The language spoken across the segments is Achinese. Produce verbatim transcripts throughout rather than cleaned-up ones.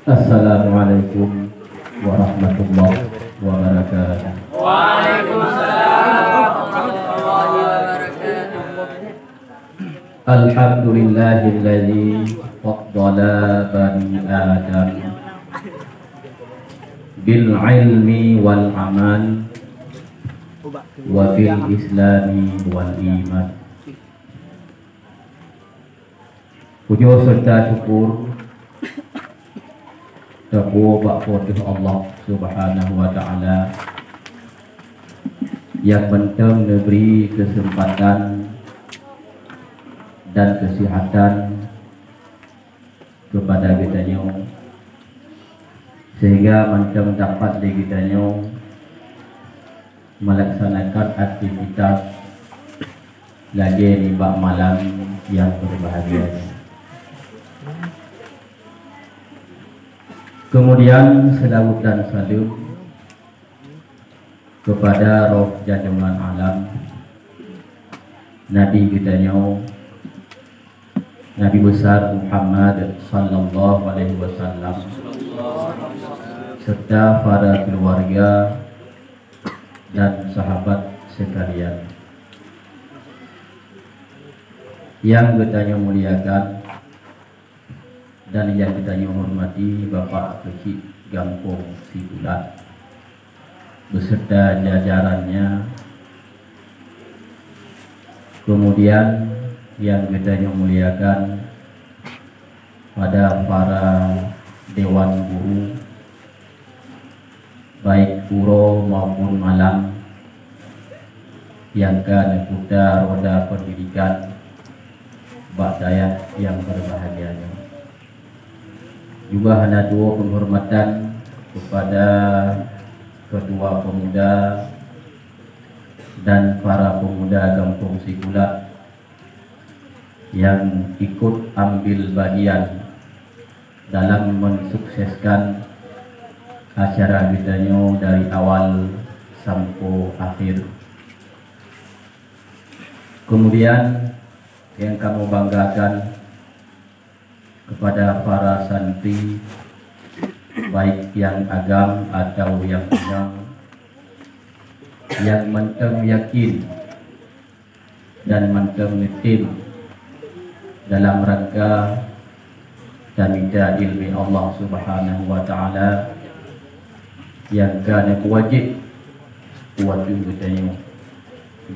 Assalamualaikum warahmatullahi wabarakatuh. Waalaikumsalam warahmatullahi wabarakatuh. Alhamdulillahilladzi faddala bani Adam bil ilmi wal amal wa fil islami wal iman. Pujoe serta syukur teupeue bak Po teu Allah Subhanahu wa Taala nyang mantong neubri keuseumpatan dan keusihatan keupada geutanyoe, sehingga mantong dapat lé geutanyoe meulaksanakan aktivitas lagée nibak malam nyang beubahgia nyoe. Keumudian, seulaweuet dan saleuem keupada roh janjongan alam, Nabi geutanyoe, Nabi Besar Muhammad sallallahu alaihi wasallam, serta para keuluwarga dan sahabat sekalian. Nyang geutanyoe muliakan dan nyang geutanyoe hormati Bapak Keuchik Gampông Sikulat beserta jajarannya, keumudian nyang geutanyoe muliakan pada para dewan guru, baik uroe maupun malam, nyang ka neuputa roda peundidikan bak dayah nyang beubahgia nyoe. Juga hana tuwoe peunghormatan keupada Keutua Peumuda dan para peumuda Gampông Sikulat nyang ikot ambil bagian dalam mensukseskan acara geutanyoe dari awal sampoe akhir. Keumudian, nyang kamoe banggakan keupada para santri, baik nyang agam atawa nyang inong, nyang mantong yakin dan mantong neutem dalam rangka tamita ileumèe Allah Subhanahu wa Taala nyang ka neupeuwajéb u ateueh geutanyoe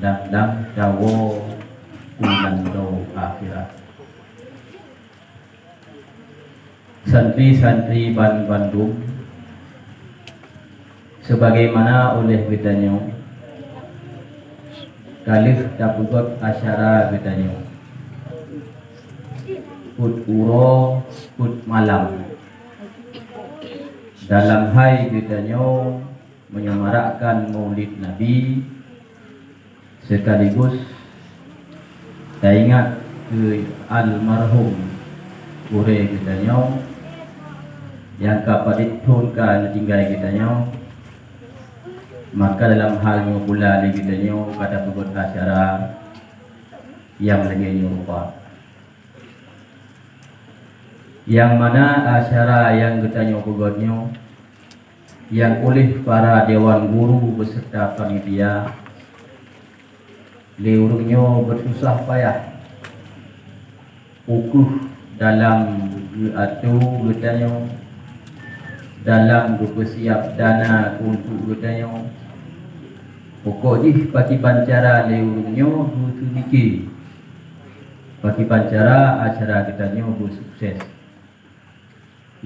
dan lam tawoe u lampôh akhirat. Santri-santri ban bandum, sebagaimana uleh geutanyoe ka lheueh tapeugöt acara geutanyoe, peuet uroe peuet malam, dalam hai geutanyoe menyemarakkan Maulid Nabi, sekaligus taingat keu almarhum gurèe geutanyoe nyang ka padit thon ka neutinggai geutanyoe, maka dalam hal nyoe pula lé geutanyoe ka tapeugöt acara nyang lagèe nyoe rupa. Nyang mana acara nyang geutanyoe peugöt nyoe nyang uleh para dewan guru beserta panitia lé ureueng nyoe beususah payah, pukeuh dalam geuatoe geutanyoe, dalam geupeusiap dana keu untuk geutanyoe. Pokok jih pakiban cara lé ureueng nyoe geuteumiké, pakiban cara acara geutanyoe beusukses.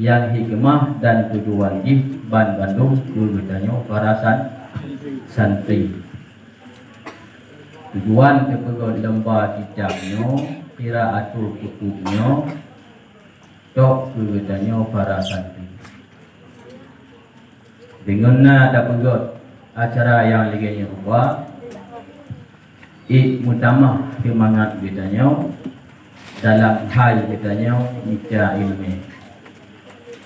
Nyang hikmah dan tujuan jih ban bandum keu geutanyoe para san-, santri. Tujuan teupeugöt lomba cicak nyoe, qiraatul kutub nyoe, tok keu geutanyoe para santri. Deungon na tapeugöt acara nyang lagèe nyoe rupa, ék meutamah seumangat geutanyoe dalam hai geutanyoe mita ileumèe.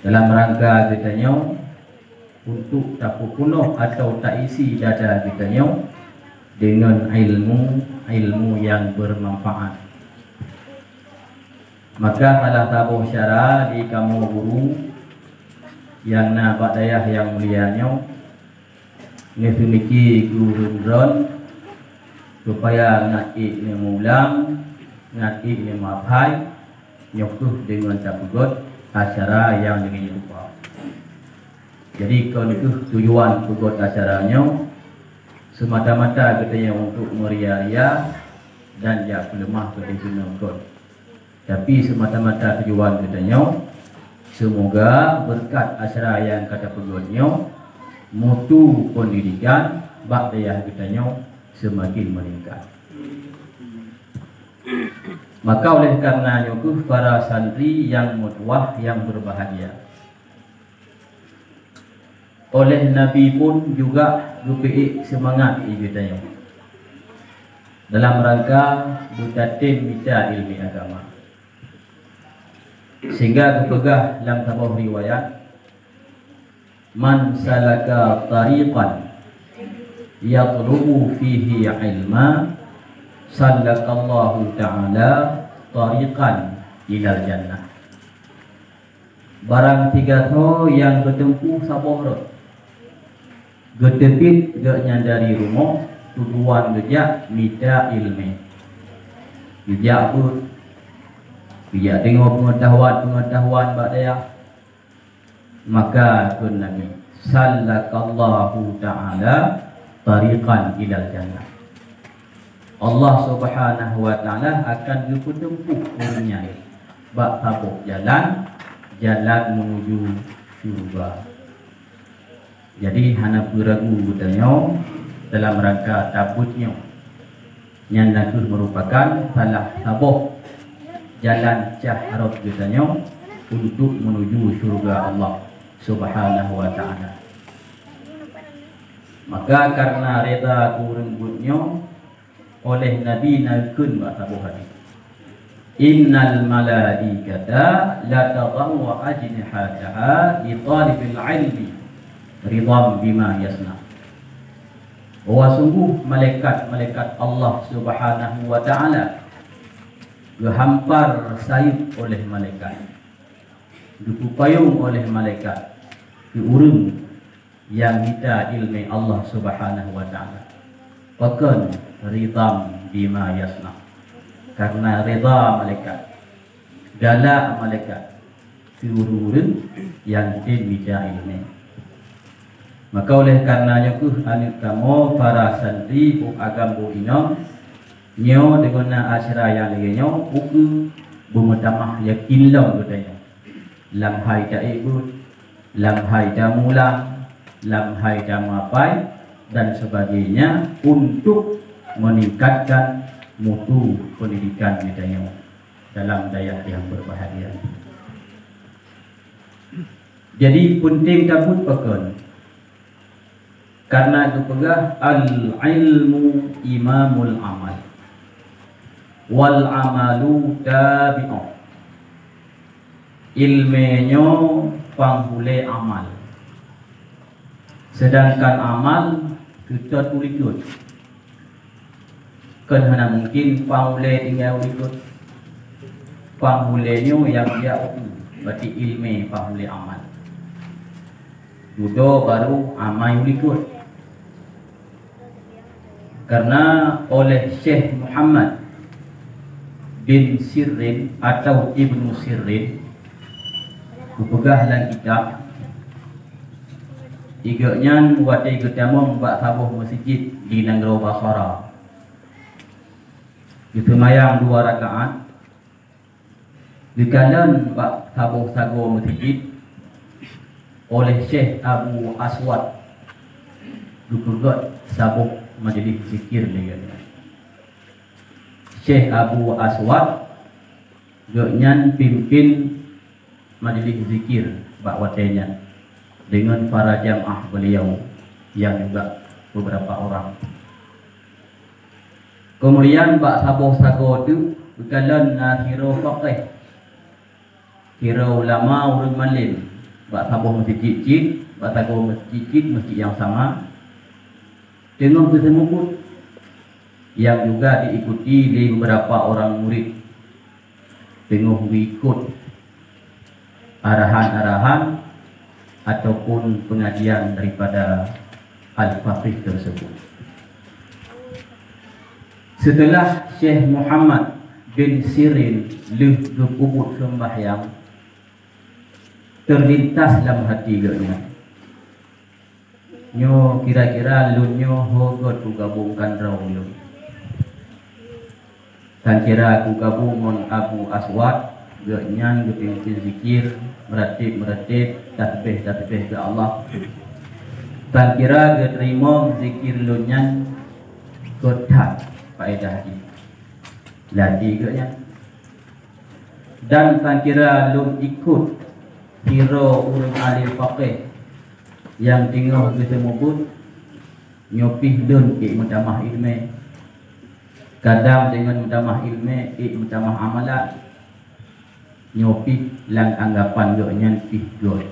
Dalam rangka geutanyoe untuk tapeupunoh atau taisi dada geutanyoe deungon ilmu, ilmu nyang beumanfaat. Maka salah saboh syara di kamoe guru nyang na bak dayah nyang mulia nyoe, neuseumiki keu ureuëng droen supaya ngat ék neumulang, ngat ék neumeuhai, nyoe kheueh deungon tapeugot acara nyang demikian rupa. Jadi kon kheueh tujuan peugot acara nyoe semata-mata geutanyoe untuk meuria-ria dan jak peuleumah keudeungon kon. Tapi semata-mata tujuan geutanyoe, semoga beureukat acara nyang ka tapeugot nyoe mutu peundidikan bak dayah geutanyoe seumaken meuningkat. Maka oleh karena nyoe kheueh para santri nyang meutuwah nyang beubahgia. Oleh Nabi pun juga geupeuék seumangat di geutanyoe dalam rangka beutatem mita iéleumé agama. Sehingga geupeugah lam saboh riwayat, "Man salaka tariqan yatlubu fihi ilma, salakallahu ta'ala tariqan ilal jannah." Barang sigasoe nyang geuteumpuh saboh rot, geuteubiet geuhnyan dari rumoh tujuan geujak mita iéleumé, geujak beuet, geujak deungoe peungeutahuan-peungeutahuan bak dayah, maka kheun Nabi, "Sallakallahu ta'ala tariqan ilal jannah." Allah Subhanahu wa Ta'ala akan geupeuteumpuh ureuëng nyan bak saboh jalan, jalan menuju syurga. Jadi hana peue ragu geutanyoe dalam rangka tabeuet nyoe. Nyan na kheueh meurupakan salah saboh jalan cah rot geutanyoe untuk menuju syurga Allah Subhanahu wa Ta'ala. Maka karena reda keu ureuëng buet nyoe, oleh Nabi na geukheun bak saboh hadis, "Innal malaikata latadau ajnihataha li talibil ilmi ridham bima yasna." Bahwa sungguh malaikat-malaikat Allah Subhanahu wa Ta'ala geuhampar sayeuep oleh malaikat, geupeupayong oleh malaikat keu ureuëng nyang mita iéleumé Allah Subhanahu wa Ta'ala. Pakon? Ridham bima yasna. Karena reda malaikat, galak malaikat keu ureuëng-ureuëng nyang tem mita iéleumé. Maka oleh karena nyoe kheueh aneuk kamoe para santri boh agam boh inong, nyoe deungon na acara nyang lagée nyoe ukeue beumeutamah yakin lom geutanyoe lam hai taék beuet, lam hai tamulang, lam hai tamapai dan sebagainya untuk meningkatkan mutu pendidikan geutanyoe dalam dayah nyang berbahagia. Jadi penting tabeuet pakon? Karena geupeugah, "Al-ilmu imamul amal, wal amalu tabi'uh." Iéleumé nyoe panghulée amal, sedangkan amal teutot u likot. Kon hana mungkin panghulée tinggai u likot. Panghulée nyoe nyang jak u likot, berarti iéleumé panghulée amal. Dudoe barô amai u likot. Karena oleh Syekh Muhammad bin Sirin atau Ibnu Sirin, geupeugah lam kitab, gobnyan watée geutamong bak saboh meuseujid di nanggroe Basra. Geuseumayang dua rakaat, geukalon bak saboh sagoe meuseujid oleh Syekh Abu Aswad, geupeugét saboh majelis zikir lé gobnyan. Syekh Abu Aswad, gobnyan pimpin majelis zikir bak watée nyan deungon para jamaah beliau nyang juga beberapa orang. Keumudian bak saboh sagoe teuk geukalon na sidroe faqih, sidroe ulama ureuëng malem, bak saboh meuseujid cit, bak sagoe meuseujid cit, meuseujid nyang sama, teungoh geuseumeubeuet, nyang juga diikuti lé beberapa orang murid. teungoh mengikut arahan-arahan ataupun pengajian daripada Al-Faqih tersebut. Setelah Syekh Muhammad bin Sirin lheueh geupeubuet seumbahyang, terlintas lam hati geuhnyan, "Nyoe kira-kira lôn nyoe ho göt kugabongkan droe lôn. Tan kira kugabong ngon Abu Aswad, geuhnyan geupimpin zikir, meuratéb-meuratéb, tasbéh-tasbéh keu Allah. Tan kira geuteurimong zikir lôn nyan göt that paédah jih," lagée geuhnyan. Dan tan kira lôn ikot sidroe ureuëng alim faqih nyang teungoh geuseumeubeuet, nyoe pih lôn ék meutamah iéleumé. Kadang deungon meutamah iéleumé ék meutamah amalan, nyoe pih lam anggapan geuhnyan pih göt.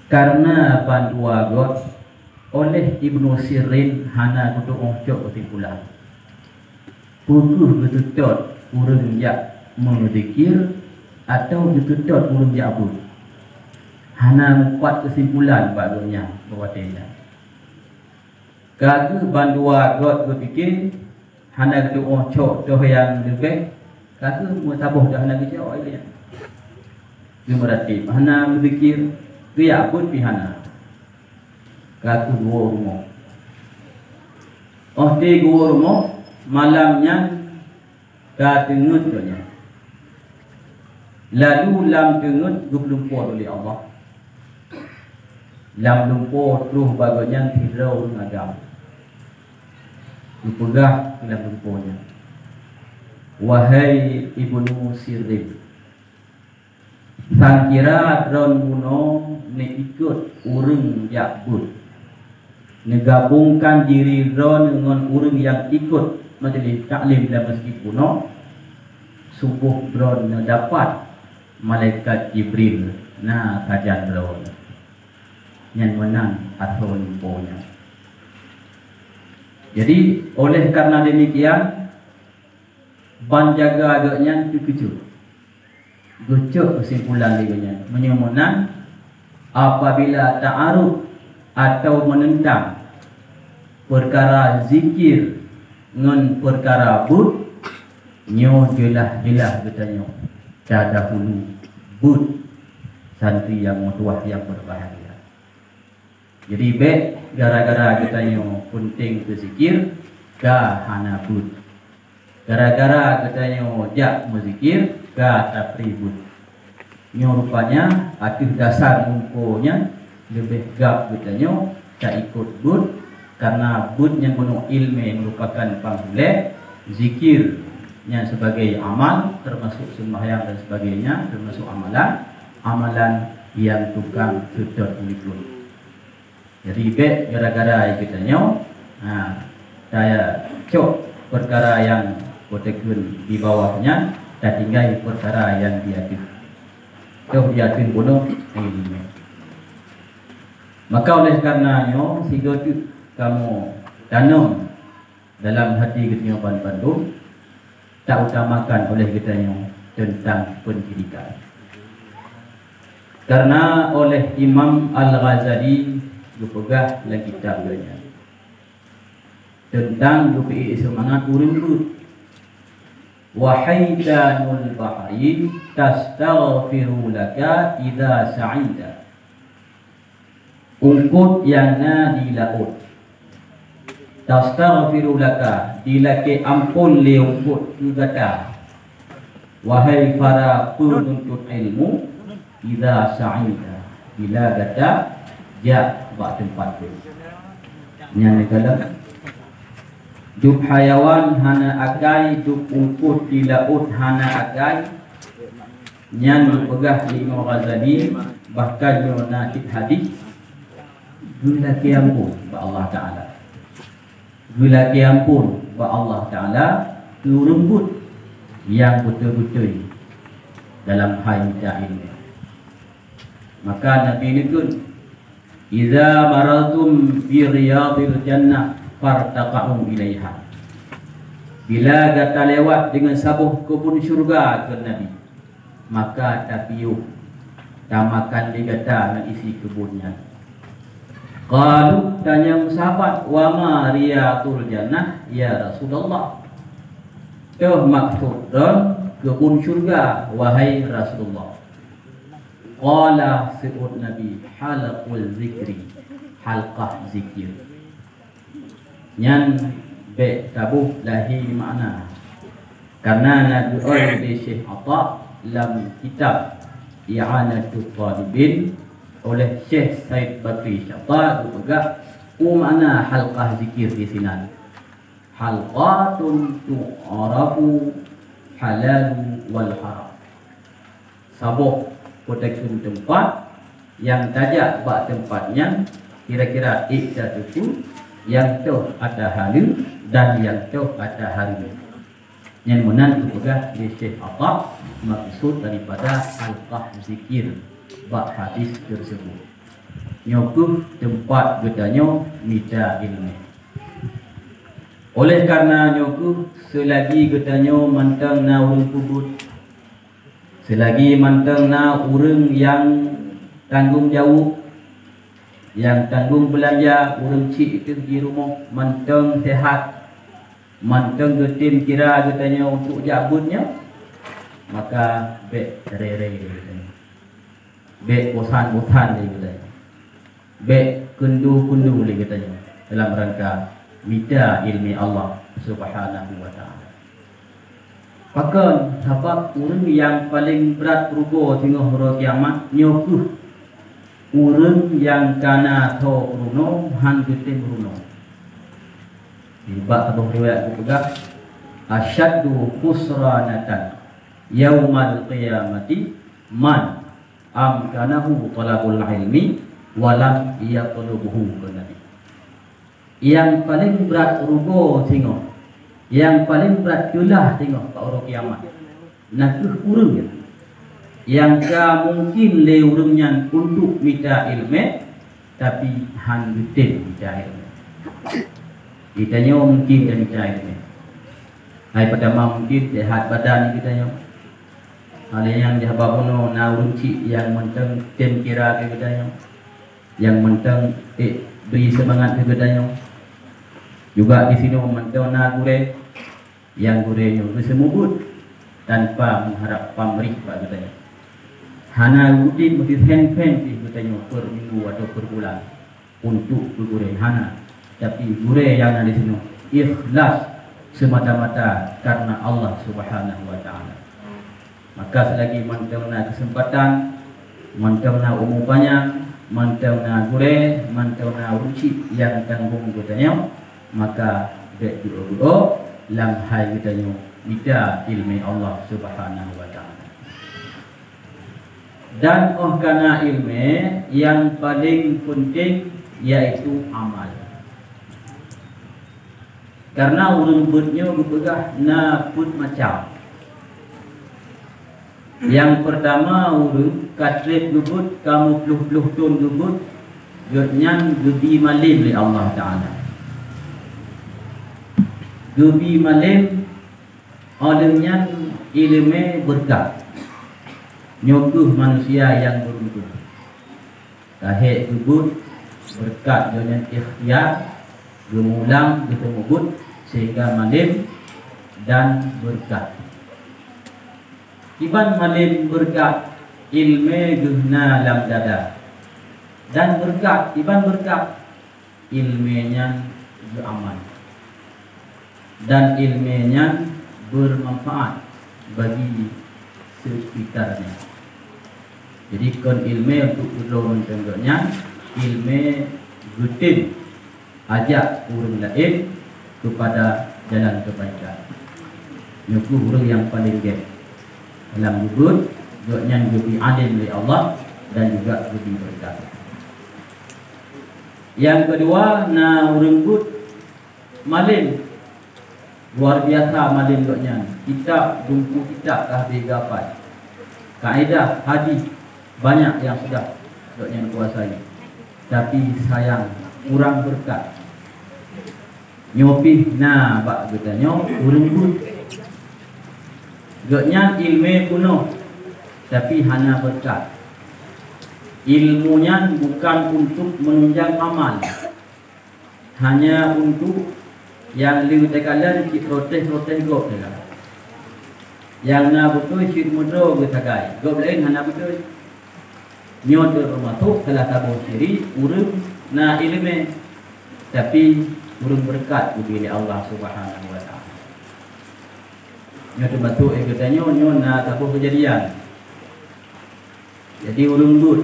Kareuna bandua göt, óh lheueh Ibnu Sirin hana geutuoh cok keusimpulan. Peu kheueh geuteutôt ureuëng jak meuzikir atawa geuteutôt ureuëng jak beuet? Hana meupat keusimpulan bak geuhnyan bak watée nyan. Ka kheueh bandua göt geupike, hana geutuoh cok toh nyang leubeh, ka kheueh meusaboh dah hana geucok lagée nyan. Geumeuratéb hana, meuzikir, geujak beuet pih hana. Ka kheueh geuwoe rumoh. Óh tée geuwoe rumoh, malam nyan ka teungeut geuhnyan. Lalu lam teungeut geupeulumpoe lé Allah. Lam lumpoe troh bak geuhnyan sidroe ureuëng agam. Geupeugah lam lumpoe nyan, "Wahai Ibnu Sirin, tan kira droen bunoe neuikot ureuëng jak beuet, neugabongkan diri droen ngon ureuëng nyang ikot majlis taklim lam meuseujid bunoe, suboh droen neudapat malaikat Jibril na sajan droen." Nyan meunan asoe lumpoe nyan. Jadi, oleh karena demikian, ban jaga geuhnyan teukeujot. Geucok keusimpulan lé geuhnyan, meunyoe meunan, apabila ta'arud atawa meunentang peukara zikir ngon peukara beuet, nyoe jeulaih-jeulaih geutanyoe tadahulu beuet, santri nyang meutuwah nyang beubahgia. Jadi, bék gara-gara geutanyoe peunteng keu zikir, ka hana beuet. Gara-gara geutanyoe jak meuzikir, ka tapri beuet. Nyoe rupanya ateueh dasar lumpoe nyan leubeh gab geutanyoe taikot beuet, karena beuet nyan bunoe iéleumé meurupakan pangulée, zikir nyan sebagai amal, teumasok seumbahyang dan sebagainya, teumasok amalan, amalan nyang tukang seutôt likot. Jadi, bék gara-gara geutanyoe, ha, tacok peukara nyang beuteukheun di bawah nyan, tatinggai peukara nyang di ateueh. Toh di ateueh bunoe iéleumé. Maka oleh karena nyoe, sigoe teuk kamoe tanom dalam hati geutanyoe banmandum, tautamakan oleh geutanyoe teuntang peundidikan. Karena oleh Imam Al-Ghazali geupeugah lam kitab geuhnyan teuntang geupeuék seumangat ureuëng beuet, "Wa hitanul bahri tastaghfiru laka idza sa'ita." Eungkôt nyang na di laôt, tastaghfiru laka, jilakée amphon lé eungkôt keu gata, wahai para peununtut ilmu, idza sa'ita, bila gata jak bak teumpat beuet. Nyan kalon, dub hayawan hana akai, dub eungkôt di laôt hana akai, Nyan geupeugah lé Imam Ghazali, bahkan nyoe na cit hadis, geulakée amphon bak Allah Taala. Geulakée amphon bak Allah Taala keu ureuëng buet nyang beutôi-beutôi dalam hai mita iéleumé. Maka Nabi neukheun, "Idza marartum bi riyadil jannah fartaqu ilaiha." Bila gata lewat deungon saboh keubun syeuruga, kheun Nabi, maka tapiôh, tamakan lé gata ngon isi keubun nyan. Qalu, tanyong sahabat, "Wa ma riyadul jannah, ya Rasulullah?" Toh maksud droe keubun syeuruga, wahai Rasulullah? Qala, seuôt Nabi, "Halaqul zikri, halqah zikir." Nyan bék taboh lahé makna. Karena na geuôn lé Syekh Atha lam kitab I'anatut Talibin, oleh Syekh Said Bakri Syata geupeugah, peue makna halqah zikir di sinan. Halqatun tu'rafu halalu wal haram. Saboh peutakheun teumpat, nyang tajak bak teumpat nyan kira-kira ék tateupeue nyang toh ata haleue dan nyang toh ata hareuem. Nyan meunan geupeugah lé Syekh Atha maksud daripada halqah zikir bak hadis tersebut. Nyoe kheueh teumpat geutanyoe mita iéleumé. Oleh karena nyoe kheueh, seulagi geutanyoe mantong na ureuëng peubuet, seulagi mantong na ureuëng nyang tanggong jaweueb, nyang tanggong beulanja, ureuëng chik teuh di rumoh mantong seuhat, mantong geutem kira geutanyoe untuk jak beuet nyoe, maka bék rere lé geutanyoe. Bék bosan-bosan lé geutanyoe. Bék keundu-keundu lé geutanyoe dalam rangka mita iéleumé Allah Subhanahu wa Ta'ala. Pakon? Sabab ureuëng nyang paleng brat rugoe singoh uroe kiamat nyoe kheueh ureuëng nyang ka na tho peurunoe han geutem peurunoe. Nibak saboh riwayat geupeugah, "Asyaddu khusranatan yaumal qiyamati man amkanahu thalabul ilmi wa lam yatlubhu," kheun Nabi. Nyang paleng brat rugoe singoh, nyang paleng brat teulah singoh bak uroe kiamat, na kheueh ureuëng nyang ka mungken lé ureuëng nyan untuk mita iéleumé, tapi han geutem mita iéleumé. Geutanyoe mungken ka mita iéleumé. Hai peutama mungken seuhat badan geutanyoe. Hal nyang jih haba bunoe na ureuëng chik nyang mantong tem kira keu geutanyoe, nyang mantong ék bri seumangat keu geutanyoe. Juga di sinoe mantong na gurée, nyang gurée nyoe geuseumeubeuet tanpa meuharab pamrih bak geutanyoe. Hana udeb meuti pen-pen pih geutanyoe per minggu atau per bulan untuk keu gurée, hana, tapi gurée nyang na di sinoe ikhlas semata-mata karena Allah Subhanahu wa Ta'ala. Maka seulagi mantong na keuseumpatan, mantong na umu panyang, mantong na gurée, mantong na ureuëng chik nyang tanggong geutanyoe, maka bék geuôk-geuôk lam hai geutanyoe mita iéleumé Allah Subhanahu wa Ta'ala. Dan óh ka na iéleumé, nyang paleng peunteng yaitu amal. Karena ureuëng beuet nyoe geupeugah na peuet macam. Nyang peurtama, ureuëng ka treb geubeuet, ka meuploh-ploh thon geubeuet, gobnyan geubi malem lé Allah Ta'ala. Geubi malem, óh lheueh nyan iéleumé beureukat. Nyoe kheueh manusia nyang beuruntung. Ka hék geubeuet, beureukat gobnyan ikhtiar, geumulang, geuseumeubeuet sehingga malem dan beureukat. Kiban malem beureukat, iéleumé geuh na lam dada. Dan beureukat, kiban beureukat, iéleumé nyan geuaman. Dan iéleumé nyan beumanfaat bagi seukitarnya. Jadi kon iéleumé untuk keudroe mantong gobnyan, iéleumé geutem ajak ureuëng laén keupada jalan keubaikan. Nyoe kheueh ureuëng nyang paleng gét. Lam geubeuet, gobnyan geubi alem lé Allah dan juga geubi beureukat. Nyang keudua, na ureuëng beuet malem. Luar biasa malem gobnyan. Kitab, dumpeue kitab ka habéh geuhafai. Kaedah hadis banyak nyang sudah gobnyan kuasai. Tapi sayang, kurang beureukat. Nyoe pih na bak geutanyoe ureuëng buet. Gobnyan iéleumé peunoh, tapi hana beureukat. Iéleumé nyan bukan untuk meununjang amal, hanya untuk nyang le takalon cit protes-protes gob saja. Nyang na beutôi cit meudroe geusagai, gob laén hana beutôi. Nyoe teumasok salah saboh ciri ureuëng na iéleumé, tapi ureuëng beureukat geubri lé Allah Subhanahu wa Taala. Nyoe teumasok, eh, geutanyoe, nyoe na saboh keujadian. Jadi ureuëng buet,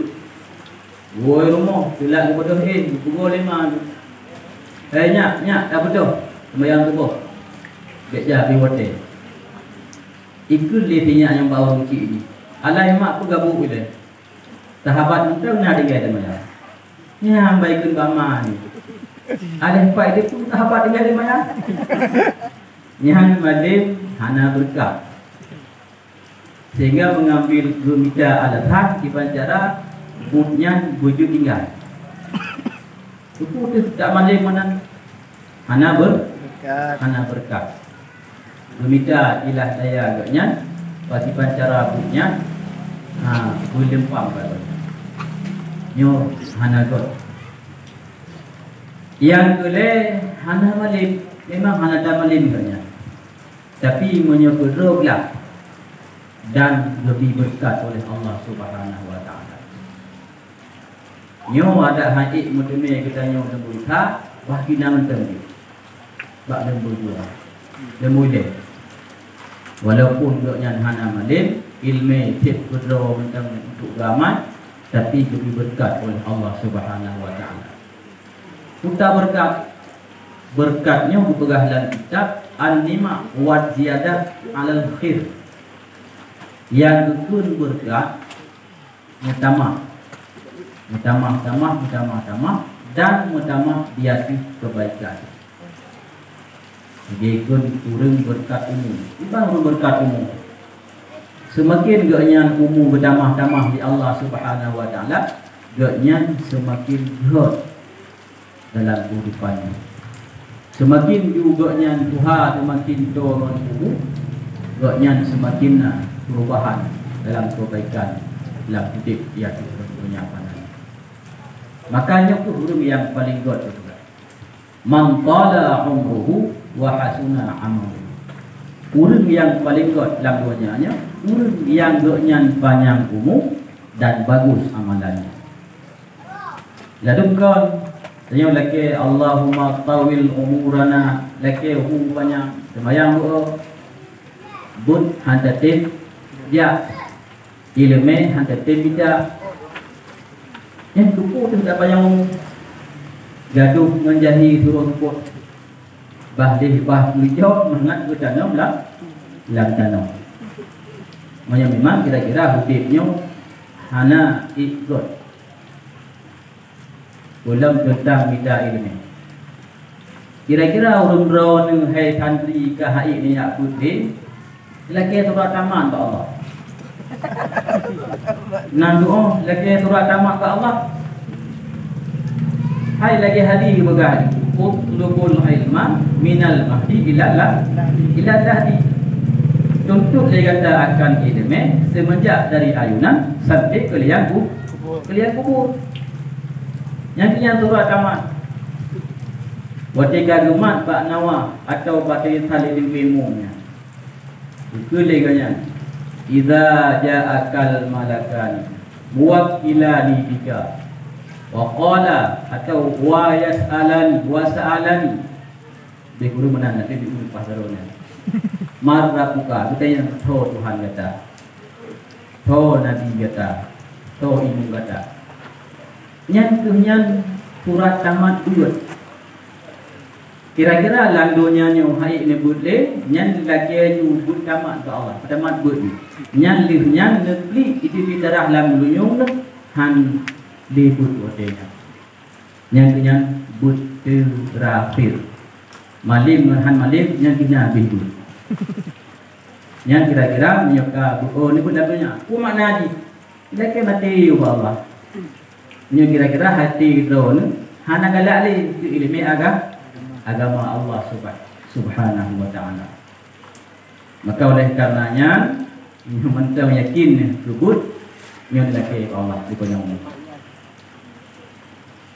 woe rumoh, tulak geubeudôh éh, geupeugah lé ma, "Hai nyak, nyak, ka beudôh, seumayang suboh." Bék jah pih watée. Ikheun lé si nyak nyang bak ureuëng chik jih, "Alah mak, peugah buet ilée. Sahabat mantong na tinggai teuma nyan." Nyang bai kheun bak ma nyoe, "Alah pai deue sahabat tinggai teuma nyan." Nyan malém hana beureukat. Sehingga mengambil geumita alasan kiban cara buet nyan beujeuet tinggai. Teupeu teuh tak malém meunan. Hana ber-, Beureukat. Hana beureukat. Geumita ilah daya gobnyan, pakriban cara buet nyan, ha, beuleumpang bak gobnyan. Nyoe hana göt. Nyang keulhée hana malém, memang hana tamalém gobnyan. Tapi meunyoe keudroe gleh dan geubri beureukat oleh Allah Subhanahu wa Taala. Nyoe adak han ék meuteumé geutanyoe leumboi that, bah kina mantong jih bak leumboi dua, leumboi lhée. Walaupun gobnyan hana malém, iéleumé tieb keudroe mantong untuk geuamat, tapi geubri beureukat oleh Allah Subhanahu wa Taala. Peue beureukat? Beureukat nyoe geupeugah lam kitab An-Ni'mah wa Ziyadat 'alal Khair. Nyang geukheun beureukat meutamah, meutamah-tamah, meutamah-tamah, dan meutamah di ateueh keubaikan. Geukheun ureuëng beureukat umu. Kiban ureuëng beureukat umu? Seumaken gobnyan umu geutamah-tamah di Allah Subhanahu wa Taala, gobnyan seumaken göt dalam kehidupan nyoe. Seumaken ju gobnyan tuha, seumaken toe ngon kubu, gobnyan seumaken na peurubahan dalam keubaikan lam udeb di ateueh donya panan. Maka nyoe kheueh ureuëng nyang paleng göt teuh. "Man tala umruhu wa hasuna amaluhu." Ureuëng nyang paleng göt lam donya nyoe, ureuëng nyang gobnyan panyang umu dan bagus amalannya. Ladum kon, tanyoe lakée, "Allahumma tawil umurana," lakée hu panyang, seumayang beuo, buet han tatem jak, iéleumé han tatem mita. Nyan keupeue teuh tapanyang umu? Gadôh ngon jahi suroh seupôt. Bah lheueh bah geujok mangat geutanom lam, lam tanoh. Meunyoe memang kira-kira udeb nyoe hana ék göt. Ulôn teuntang mita iéleumé. Kira-kira ureuëng droeneuh hai santri ka hai nyak beuet lé, lakée surat tamat bak Allah. Nan tuoh lakée surat tamat bak Allah. Hai lagée hadis geupeugah, "Utlubul ilma minal mahdi ilal la-, ilal lahdi." Tuntut lé gata akan iéleumé seumeunjak dari ayunan sampai keu liang ku-, keu liang kubur. Nyang keu nyan surat tamat. Watée ka geumat bak Nawa atau bak Saidina Imam nyan. Geukheun lé gobnyan, "Idza ja'akal malakani muwakkilani bika, wa qala," atau "wa yas'alani, wa sa'alani." Di guru meunan nanti di leupah baroe nyan. "Man rabbuka?" Geutanyong, "Soe Tuhan gata? Soe nabi gata? Soe imum gata?" Nyan kheueh nyan surat tamat beuet. Kira-kira lam donya nyoe hai neubeuet lé, nyan lagée ju beuet tamat bak Allah, tamat beuet nyoe. Nyan lheueh nyan neuplik di darah lam lunyueng nyoe han lé beuet watée nyan. Nyan keu nyan beuet teurakhir. Malem ngon han malem nyan keu nyan habéh beuet. Nyan kira-kira meunyoe ka beuet, oh, neubeuet lam donya. Peue makna jih? Ilakée maté ubak Allah. Nyoe kira-kira até droeneuh hana galak lé keu iéleumé aga-, agama Allah Subha-, Subhanahu wa Ta'ala. Maka oleh karena nyan, nyoe mantong yakin keu buet nyoe dilakée Allah di konyang umu.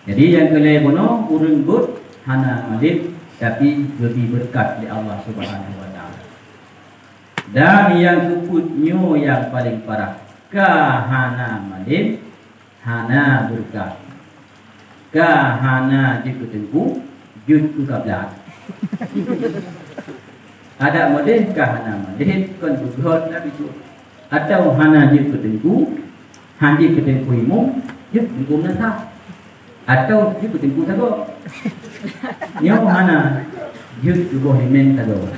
Jadi nyang keu lhée bunoe, ureuëng buet hana malem, tapi geubri beureukat lé Allah Subhanahu wa Ta'ala. Dan nyang keu peuet nyoe nyang paleng parah, ka hana malem, hana beureukat. Ka hana jeuet keu teungku, jeuet keu kablat. Adak modeh ka hana modeh, kon beugöt na bisu. Atau hana jeuet keu teungku, hana jeuet keu teungku imum, jeuet keu teungku meunasah. Atau jeuet keu teungku sagoe. Nyoe hana, jeuet keu boh limeng sagoe.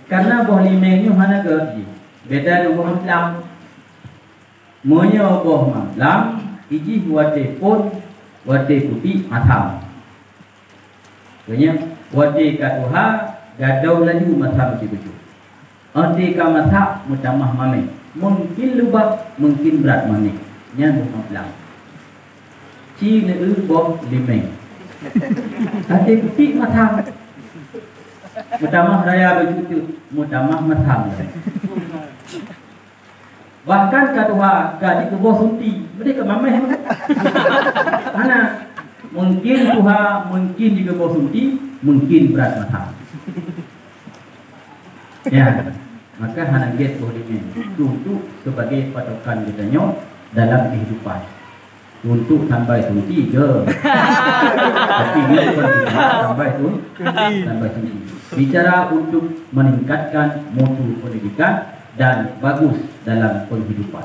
Karena boh limeng nyoe hana gét jih. Beda ngon boh mamplam. Meunyoe boh mamplam, ijih watée phon, watée putik masam. Keu nyan, watée ka tuha, gadôh laju masam sibeujeuet. Watée ka masak, meutamah mamèh. Mungkin lubak, mungkin brat mamèh. Nyan boh mamplam. Ci neueu boh limeng. Watée putik masam. Meutamah raya beucuteuk, meutamah masam. Bahkan ka tuha ka jikeuboh sunti, meudeh ka mamèh. Hana, mungkin tuha, mungkin jikeuboh sunti, mungkin brat masam. Ya, maka hana gét boh limeng untuk sebagai patokan geutanyoe dalam kehidupan. Untuk sampai sunti ke? Tapi ini bukan kita sampai sun-, sampai sunti. Bicara untuk meningkatkan mutu pendidikan dan bagus dalam penghidupan.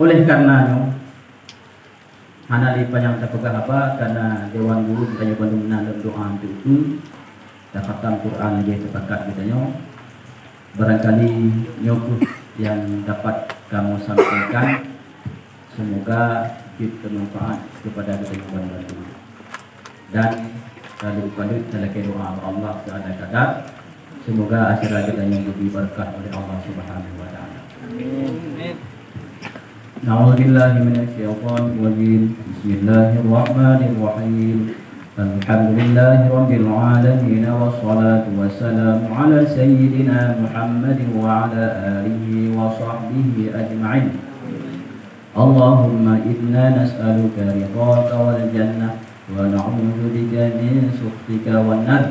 Oleh karena nyoe, hana lé panyang tapeugah haba, karena dewan guru tanyoe bandum na lom doa untuk itu. Takhatam Quran lagée sepakat geutanyoe. Barangkali nyoe kheueh nyang dapat kamoe sampaikan. Semoga jeuet bermanfaat kepada geutanyoe bandum. Dan ka lheueh paleuet talakée doa bak Allah seada kadar. Semoga acara geutanyoe geubri beureukat oleh Allah Subhanahu wa Taala. Amin. أعوذ بالله من الشيطان الرجيم. بسم الله الرحمن الرحيم. الحمد لله رب العالمين، والصلاة والسلام على سيدنا محمد وعلى آله وصحبه أجمعين. اللهم إنا نسألك رضاك والجنة، ونعوذ بك من سخطك والنار.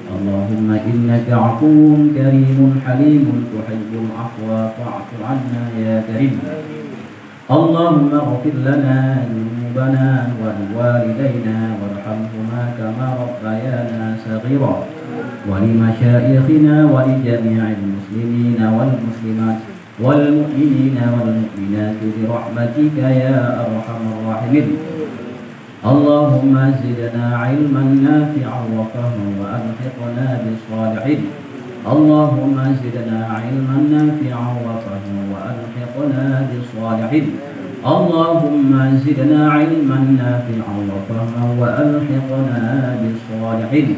اللهم إنك عفو كريم حليم تحب العفو فاعف عنا يا كريم. اللهم اغفر لنا ذنوبنا ولوالدينا وارحمهما كما ربيانا صغيرا، ولمشايخنا ولجميع المسلمين والمسلمات والمؤمنين والمؤمنات برحمتك يا أرحم الراحمين. اللهم زدنا علما نافعا وفهما وألحقنا بالصالحين. اللهم زدنا علما نافعا وفهما وألحقنا بالصالحين. اللهم زدنا علما نافعا وفهما وألحقنا بالصالحين.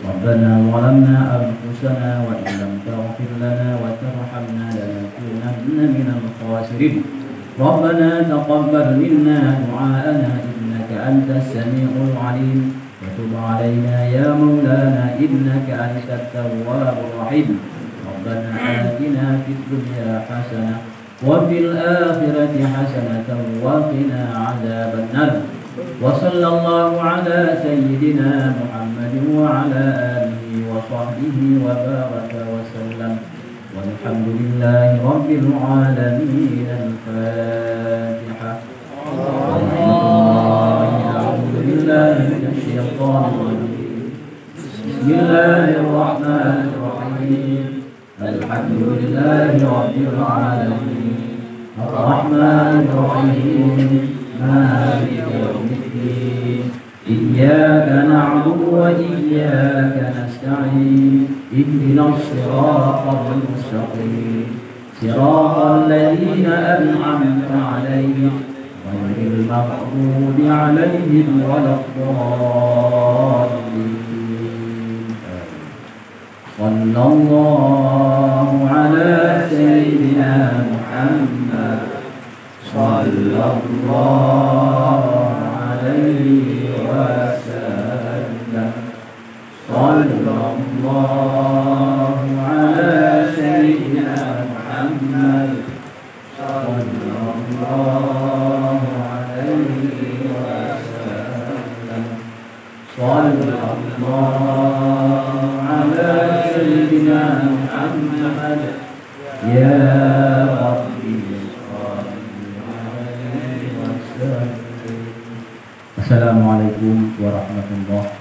ربنا ظلمنا أنفسنا وإن لم تغفر لنا وترحمنا لنكونن من الخاسرين. ربنا تقبل منا دعاءنا إنك أنت السميع العليم وتب علينا يا مولانا إنك أنت التواب الرحيم. ربنا آتنا في الدنيا حسنة وفي الآخرة حسنة وقنا عذاب النار. وصلى الله على سيدنا محمد وعلى آله وصحبه وبارك وسلم. والحمد لله رب العالمين. الفاتحة. أعوذ بالله من الشيطان الرجيم. بسم الله الرحمن الرحيم. الحمد لله رب العالمين. الرحمن الرحيم. مالك يوم الدين. إياك نعبد وإياك نستعين. اهدنا الصراط المستقيم. صراط الذين أنعمت عليهم غير المغضوب عليهم ولا الضالين. صلى الله على سيدنا محمد. صلى الله عليه Assalamualaikum warahmatullahi